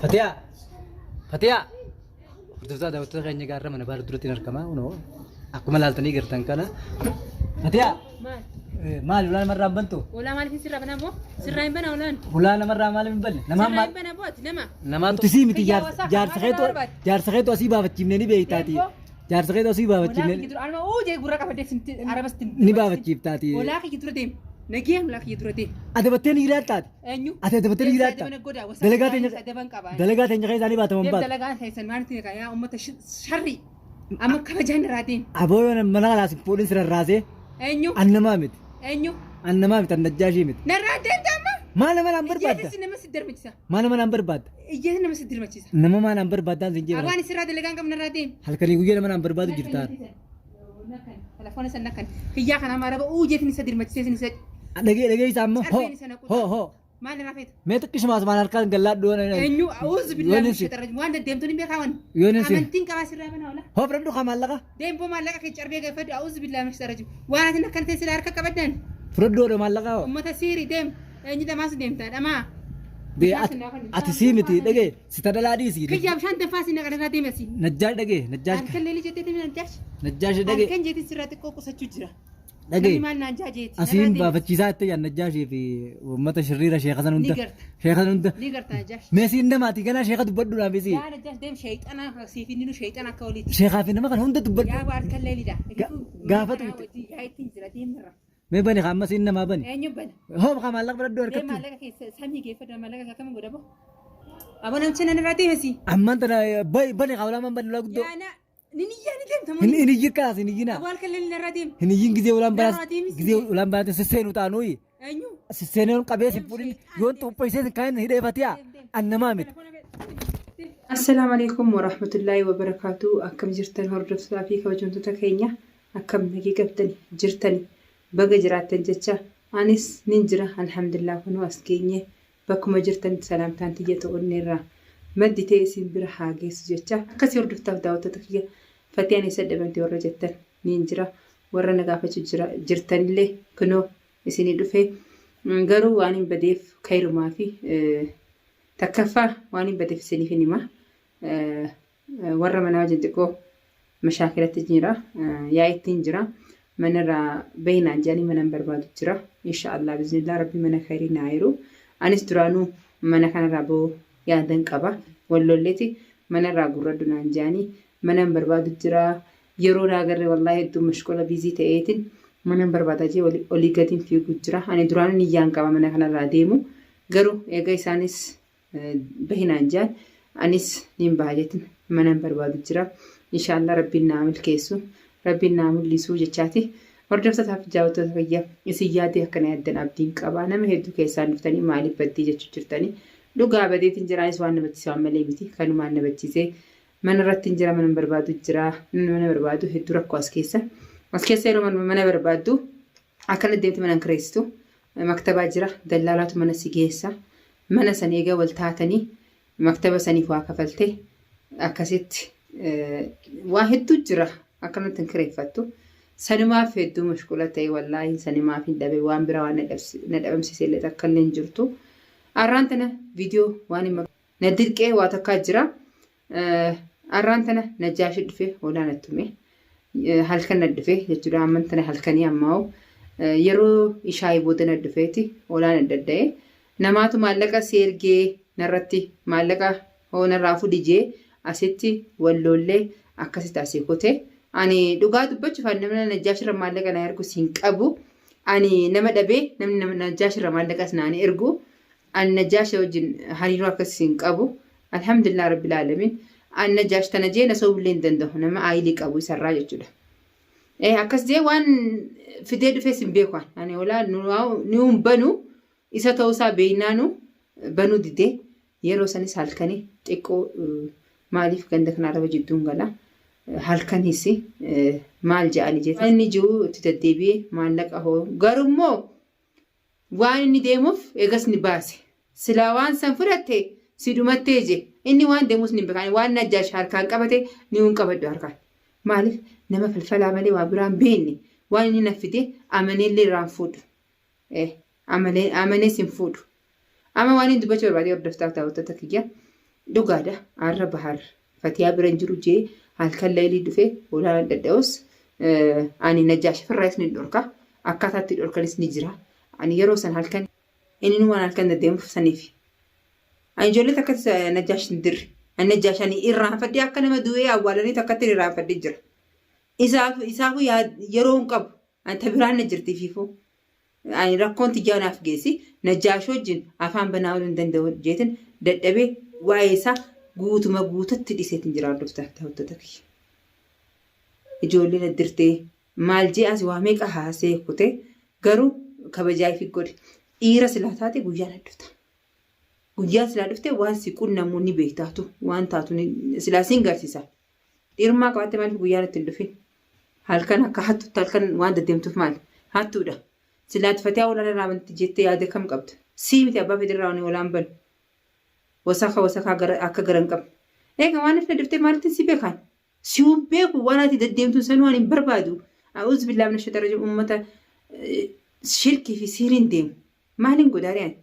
Fatiyaa! Fatiyaa! Hordoftoota daawwattoota keenya gaarra mana baala duratti hin argama. Kunoo akkuma laaltanii gartan kana. Fatiyaa! Maal? Maali ulaa namarraa hin bantu? Ulaa maaliif sirraa banaa boo? Sirraa hin banaa ulaan? Ulaa namarraa maaliif hin banne? Namaan Sirraa maal? hin banaa boo ati nama? Namaatu sii miti Kiyyaa wasaa jaarsa kan keetu maal barbaade? jaarsa keetu asii baafachiifne ni beektaati. Deeboo. Jaarsa keetu asii Olaa baafachiifne kiyya dura anuma uu jee gurra qabadee sinti arabasti. ni baafachiiftaati. Olaa kiyya dura deem. Nagee olaa kiyya dura deem. Adabattee ni jiraattaati. Eenyu? Ati adabattee ni Deemsa jiraatta. adabana godaa wasaa Dalagaa isaanii teenya adaban qaba. dalagaa teenya keessaa ni baataman Deem baatu. dalagaan keessan maalitti neqa yaa uummata sharri. Amma kabajaan irraa deem. Aboo yoo mana kanaas hin fuudhin si rarraasee Eenyu? an namaa miti. Eenyu? An namaa miti an najjaashii miti. Narraa deemta amma? Maal nama naan barbaadda? Iyyeetis nama si darmachisa. Maal nama naan barbaadda? Iyyeetis nama si dirmachisa. Nama maal naan barbaaddaan sin jeera. Abaan isirraa dalagaan qabna irraa deem. Halkanii guyyaa nama naan barbaadu jirtaan. Telefoona san nakkan. Kiyyaa kana amma araba uu jeetin isa dirmachisee sin isa Dhagee dhagee isaa ammoo hoo Carbeen isa naqu. hoo hoo. Maal irraa feeta? Mee xiqqishumaas maal harkaan gallaadhu. Eenyu auzu billaahi Yoon min si- shayxan rajiim. Waan deddeemtuun hin beekaa waan. Yoon si- Amantiin qabaa sirraa banaa ola. Hoo fudhadhu kaa maallaqa. Deem boo maallaqa kee carbee gaafadhu auzu billaahi min shayxan rajiim. Waan atin akkana ta'e sila harka qabaddan. Fudhadhu odoo maallaqa hoo. Ummata siiri deem. Eenyu dhamaas deemtaa dhamaa. Dee ati sii miti dhagee si tadalaa dhiisi. Kiyyaa bishaan danfaa si naqan irraa deemi asii. Najjaash dhagee najjaash Halkan leelii jettee deemi najjaash. najjaash dhagee Halkan jeetiin sirraa xiqqoo qusachuu jira. dhagee Namni maal naan jaa jeeti. asiin baafachiisaa itti yaa najjaashii fi uummata shirriira sheeka san Ni hunda garta. sheeka san hunda Ni garta najjaash. mee siin namaati ganaa sheeka dubbadhu naaf isii Yaa najjaash deem sheexana siif inni nu sheexana akka waliiti. sheekaa fi nama kana hunda dubbadhu Yaa waa halkan leelidha. Gaafatu miti. Yaa ittiin jira deemirra. Mee bani kaa ammas inni namaa bani. Eenyu bana? Hoo kaa maallaqa fudhadhu Mee harkatti. maallaqa keessa samii geeffadhu maallaqa isaa akkamiin godha boo? Aboo namicha nan irraa deemasi. Ammaan tana bani kaa ulaamaan bani ulaa guddoo. Yaa na ni niyyaa ni deemta moo Hin hin iyyin kaas hin iyyinaa. Aboo halkan leelli narraa deem. Hin iyyin gizee ulaan banaas Narraa deemisi. gizee ulaan banaatti sisseenu taanuyi. Eenyu? Sisseenee qabee sin fuudhin yoon xuupheessee sin kaa'in hidhee fatiyaa an namaa miti. Assalaamu alaikum warahmatullaahi wabarakaatu. Akkam jirtan hordoftootaa fi kabajamtoota keenya akkam nagee qabdani jirtani baga jiraattan jecha anis nin jira alhamdulillah kunoo as geenye bakkuma jirtanitti salaamtaan tiyya ta onneerraa madditee isin bira haa geessu jecha akkasii hordoftaaf daawwattoota kiyya fatiyaan eessa dhabamte warra jettan nin jira warra na gaafachuu jira jirtanillee kunoo isinii dhufe garuu waan hin badeef kayrumaa fi takkaffaa waan hin badeef isiniif hin hima warra manaa wajjin xiqqoo mashaakilatti jira yaa'ittiin jira manarraa bahinaan jedhanii manan barbaadu jira insha Allah biznillah rabbi mana khayrii naa jiru anis duraanuu mana kanarraa bahuu yaadan qaba wallolleeti manarraa gurradhu naan jedhanii manan barbaadu jira yeroo naa garre wallaahi hedduu mashqula biizii ta'eetiin manan barbaadaa jee olii gadiin fiiguu jira ani duraanuu niyyaan qaba mana kanarraa deemu garuu eega isaanis bahi naan jaan anis nin baha jetin manan barbaadu jira inshaallah rabbiin naa milkeessu rabbiin naa mul'isuu jechaati hordoftotaaf jaawattoota kiyya isin yaadee akkana yaaddan abdiin qaba nama hedduu keessaan dhuftanii maaliif baddee jechuu jirtanii dhugaa badeetiin jira anis waan na bachiise waan malee miti kanumaan na bachiise mana irratti hin jira mana barbaadu jira mana barbaadu hedduu rakkoo as keessa as keessa yeroo mana barbaaddu akkana deemte mana hin kireessitu Maktabaa jira dallaalaatu mana si geessa mana san eega wal taatanii maktaba saniif waa kafalte akkasitti waa hedduu jira akkanatti hin kireeffattu sanumaaf hedduu mashqula ta'e wallaahi sanumaaf hin dhabe waan bira waan na dhabamsiise illee takka illee hin jirtu arraan tana viidiyoo waan hin na dirqee waa takkaa jira Arraan tana Najjaashi dhufe hoolaa na tume. Halkan na dhufe jechuudha. Amman tana halkanii ammaa'u yeroo ishaayii booda na dhufeeti hoolaa na dadda'e. Namaatu maallaqa si ergee narratti maallaqa hoo narraa fudhi jee asitti walloollee akkasitti asii kute. Ani dhugaa dubbachuuf ani namni Najjaashirra maallaqa na ergus hin qabu. Ani nama dhabee namni Najjaashirra maallaqas naan ergu. Ani Najjaasha wajjin hariiroo akkasii hin qabu. Alhamdulillah Rabbil Aalamiin. Ani Najjaash tana jee na sobullee hin danda'u. Nama aayilii qabu isarraa jechuudha. Eh, akkas jee waan fidee dhufees hin beeku ani. Ani olaa nu hin banu isa ta'uusaa beeynaanu banuu didee yeroo sanis halkanii xiqqoo maaliif ganda kana araba jidduun gala. Halkanis maal je'ani jeetis. Inni jiru itti deddeebi'ee maallaqa hoo garummoo Waan inni deemuuf eegas ni baase. Silaa waan san fudhatte si dhumattee je. Inni waan deemuus ni beeka. Ani waan Najjaash harkaan qabate ni hin qabadhu harkaan. Maaliif nama falfalaa malee waa biraan beekne waan inni na fide amaneellee irraa hin fuudhu. Eh, amalee amanees hin fuudhu. Amma waan inni dubbachuu barbaade hordoftaaf daawwattoota kiyya. Dhugaadha arra Bahar Fatiyaa bira hin jiru jee halkan laylii dhufe holaan dhadha'us ani Najjaash ofirraayis ni dhorka. Akkaataa itti dhorkanis ni jira. Ani yeroo san halkan inni waan halkan deddeemuuf saniif. Ani ijoollee takkatti Najjaash hin dirre. Ani Najjaash ani irraanfadhee akka nama du'ee awwaalanii takkatti irraanfadhee jira. Isaaf isaafuu yeroo hin qabu. Ani ta biraan na jirti fiifuu. Ani rakkoon tiyyaa naaf geessi. Najjaash wajjin afaan banaa ooluu hin danda'u jeetin dadhabee waa'ee isaa guutuma guututti dhiseetin jira hordoftaa daawwattoota kiyya. Ijoollee na dirtee maal jee as waa meeqa haasee kute garuu kabajaa ifi godhe. Dhiira silaa taate guyyaa na dhufta. Guyyaa silaa dhufte waan si qunnamuu ni beektaatu waan taatu silaa siin garsiisa. Dhiirummaa qabaatte maaliif guyyaa natti hin dhufin? Halkan akka hattutti halkan waan deddeemtuuf maali? Hattuudha. Silaa ati fatiyaa olaan irraa banti jettee yaada kam qabda? Sii miti abbaa fedhe irraa olaan banu. Wasaka wasakaa gara akka gara hin qabne. Eega waan ifna dhuftee maalittiin si beekaan? Si'uun beeku waan ati deddeemtuun sanuu ani hin barbaadu. A'uuz billaa mina shayxaana rajiim uummata shirkii fi siiriin deemu. Maaliin godhaa ani?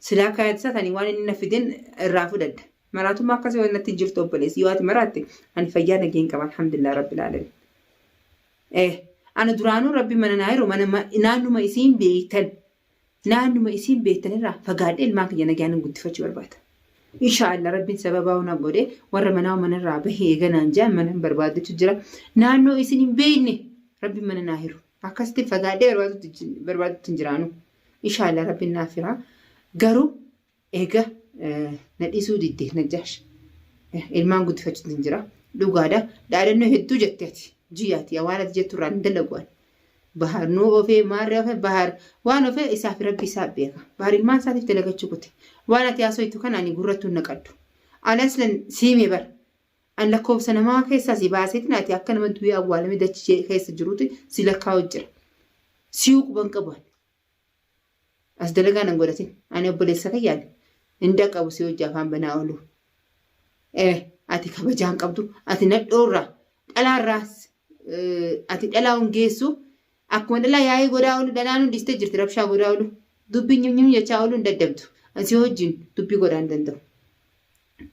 Silaa akka yaada isaati ani waan inni na fideen irraa fudhadha. Maraatummaa akkasii waan natti hin jirtu obboleessi. Yoo ati maraatte ani fayyaa nageen qaba alhamdulillah rabbil alamin. Eh ana duraanuu rabbi mana naa yeroo mana naannuma isiin beektan naannuma isiin beektan irraa fagaadhee ilmaan kiyya nagaan hin guddifachuu barbaada. Inshaallah rabbiin sababaa na godhe warra manaa manarraa bahee eeganaan jaan mana hin barbaadutu jira. Naannoo isin hin beekne rabbi mana naa hiru. Akkasitti fagaadhee barbaadutti hin jiraanu. Inshaallah rabbiin naaf hira. Garuu eega na dhiisuu didde Najjaash. Ilmaan guddifachuutti hin jira. Dhugaadha. Dhaadannoo hedduu jette ati. Jiyyaati. Waan ati jettu irraa hin dalagu ani. Bahar nuu ofee maarree ofee bahar waan ofee isaaf rabbi isaa beeka. Bahar ilmaan isaatiif dalagachuu kute. Waan ati haasoytu kana ani gurrattuu hin naqadhu. Ani aslan siimee bar. Ani lakkoofsa namaa keessaa si baaseetiin ati akka nama du'ee awwaalamee dachii keessa jiruuti si lakkaa'u jira. Siyuu quban qabu ani. As dalagaa nan godhatin. Ani obboleessa kiyyaan hin dhaqqabu si hojii afaan banaa oolu. Eh, ati kabajaa hin qabdu. Ati nadhoorraa dhalaarraas ati dhalaa hin geessu. Akkuma dhalaa yaa'ii godhaa oolu dhalaan hundi dhiistee jirti rabshaa godhaa oolu. Dubbii nyimnyim jechaa oolu hin dadhabdu. Ani si wajjin dubbii godhaa hin danda'u.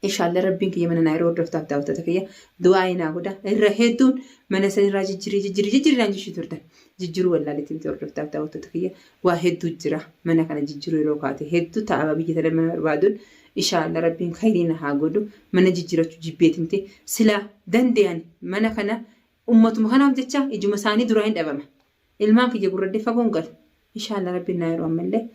Inshaallah rabbiin kiyya mana naa yeroo hordoftaaf daawwattoota kiyya du'aa'ii naa godha. Irra hedduun mana san irraa jijjirii jijjirii jijjirii naan jechuu turtan. Jijjiruu wallaaleetti miti hordoftaaf daawwattoota kiyya waa hedduu jira. Mana kana jijjiruu yeroo kaate hedduu ta'a biyya tana mana barbaaduun inshaallah rabbiin khayrii na haa godhu. Mana jijjiirachuu jibbeeti miti. Silaa dandeeyan mana kana ummatuma kanaaf jecha ijuma isaanii duraa hin dhabama. Ilmaan kiyya gurradde fagoon gala. Inshaallah rabbiin naa yeroo ammallee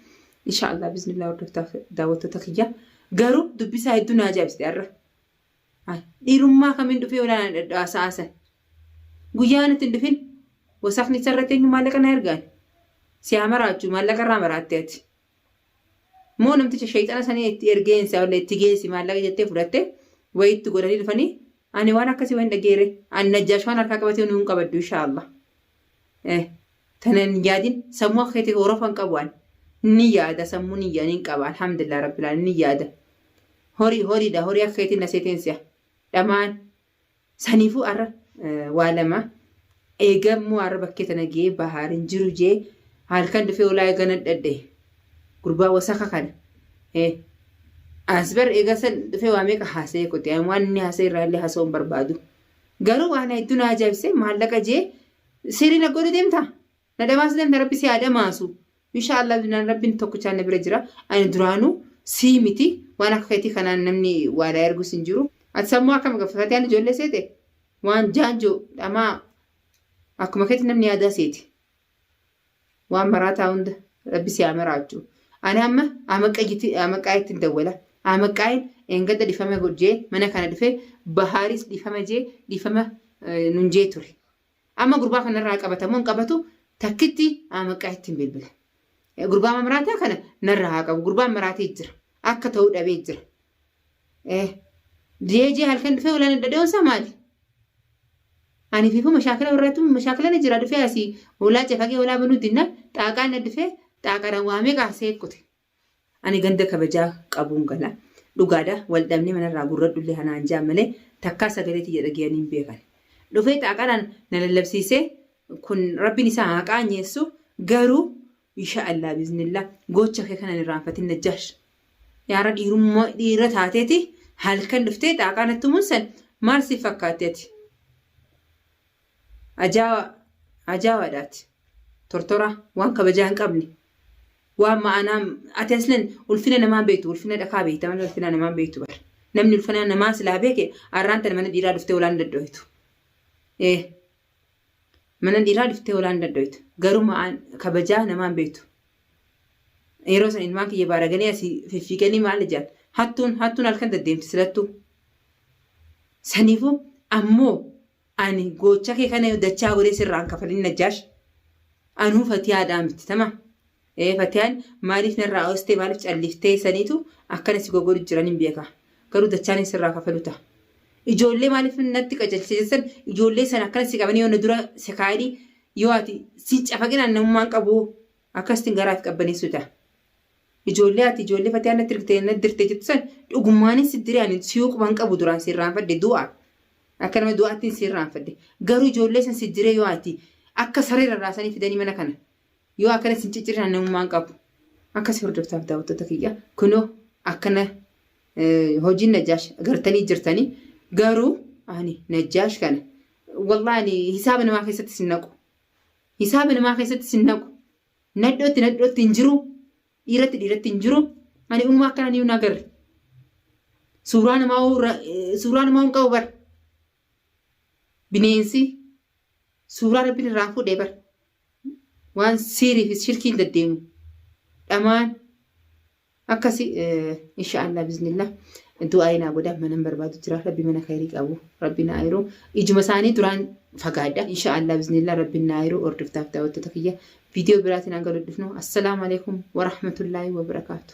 inshaallah bismillah hordoftaaf daawwattoota kiyya. Garuu dubbisaa hedduu naa ajaa'ibsite har'a. Dhiirummaa kamiin dhufee olaanaa dhadhaa sa'a san. Guyyaa natti hin dhufin wasakni isarratti eenyu maallaqa na ergaan. Si haa maraachuu maallaqa irraa maraatte ati. Moo namticha shayxana sanii itti ergeensa walla itti geessi maallaqa jettee fudhatte wayitti godhanii dhufanii ani waan akkasii wayin dhageere ani najjaash waan harkaa qabatee nuun qabaddu inshaallah. Eh tana hin yaadin sammuu akka keetii horofa hin qabu ani. Ni yaada sammuu ni yaada ni qaba alhamdulillah rabbil alamin ni yaada. Horii horiidha horii akka keetii na seeteen si'a. Dhamaan Saniifuu arra waa lama eegammoo arra bakkee tana gee bahaar hin jiru jee halkan dhufee olaa eega nadhadhe gurbaa wasaka kana as bar eega san dhufee waa meeqa haasa'ee kote waan inni haasa'e irraa illee haasa'uu hin barbaadu garuu waan hedduu na ajaa'ibse maallaqa jee sirrii na godhu deemta Na dhamaasu deemta rabbi si haa dhamaasu. Insha Allah binaan rabbiin tokkichaan na bira jira. Ani duraanuu sii miti waan akka keetii kanaan namni waa na ergus hin jiru. Ati sammuu akkam qabda fatiyaan ijoollee seete waan jaanjoo dhamaa akkuma keetii namni yaadaa seete. Waan maraataa hunda rabbi si haa maraachu. Ani amma amaqaayitti hin dawwala. Amaqaayin eengadda dhifama jee mana kana dhufee bahaaris dhifama jee dhifama nun jee ture. Amma gurbaa kana irraa qabata moo hin qabatu takkitti amaqaa ittiin bilbila. Gurbaa maraataa kana narra haa qabu. Gurbaan maraatee jira. Akka ta'u dhabee jira. Jeejee halkan dhufee olaana dhadha'uun isaa maali? Ani fiifuu mashaakila warraatu mashaakila ni jira dhufee asii hoolaa cafaqee hoolaa banuu dinnaan xaaqaan na dhufee xaaqaadhaan waamee kaasee kute. Ani ganda kabajaa qabuun gala. Dhugaadha wal dhabnee manarraa gurradhullee hanaan jaan malee takkaa sagalee tiyya dhagayanii hin beekan. Dhufee xaaqaadhaan na lallabsiisee kun rabbiin isaa haa qaanyeessu garuu insha Allah biiznillah gocha kee kana hin irraanfatin Najjaash. Yaara dhiirummaa dhiira taateeti Halkan dhuftee xaaqaa natti uumuun san maal si fakkaatti ati? Ajaawa ajaawaadha ati. Tortora waan kabajaa hin qabne. Waan ma'anaa ati aslan ulfina namaa beektu ulfina dhakaa beekta malee ulfina namaa beektu bar. Namni ulfina namaa silaa beeke arraan tana mana dhiiraa dhuftee olaan dadhoytu. Ee mana dhiiraa dhuftee olaan dadhoytu. Garuu ma'aan kabajaa namaa beektu. Yeroo san ilmaan kiyya baaraganii asii fiffiiganii maal ijaan hattuun hattuun halkan deddeemti silattuu. Saniifuu ammoo ani gocha kee kana dachaa godhee sirraan kafalin Najjaash. Anuu fatiyaadhaa miti tama. Ee fatiyaan maaliif narraa oostee maaliif calliftee saniitu akkana si gogodhu jiran hin beeka. Garuu dachaan sirraa kafalu ta'a. Ijoollee maaliif natti qacelchite jettan ijoollee sana akkana si qabanii yoo na dura si kaa'anii yoo ati si cafaqinaan namummaan qabu akkasitiin garaaf qabbaneessu ta'a. Ijoollee ati ijoollee fatiyaan natti ergite natti dirte jettu san dhugummaanis si dire ani siyuu quban qabu duraan si irraanfadhe du'a. Akka nama du'aattiin si irraanfadhe. Garuu ijoollee san si dire yoo ati akka saree rarraasanii fidanii mana kana yoo akkana sin ciccirin namummaan qabu. Akkasi hordoftaaf daawwattoota kiyya kunoo akkana hojiin Najjaash gartanii jirtanii garuu ani Najjaash kana wallahi ani hisaaba namaa keessatti sin naqu. Hisaaba namaa keessatti sin naqu. Nadhootti nadhootti hin jiru. Dhiiratti dhiiratti hin jiru. Ani ummaa akkana ni hin agarre. Suuraa namaa suuraa namaa hin qabu bar. Bineensi suuraa rabbiin irraa fuudhee bar. Waan siirii fi shirkiin deddeemu. Dhamaan Akkasi insha'Allah biznillah du'aayi naa godha manan barbaadu jira rabbi mana khayrii qabu rabbi naa yeroo ijuma isaanii duraan fagaadha insha'Allah biznillah rabbi naa yeroo hordoftaaf daawwattoota kiyya viidiyoo biraatiin hanga dhufnu assalaamu alaikum warahmatullaahi wabarakaatu.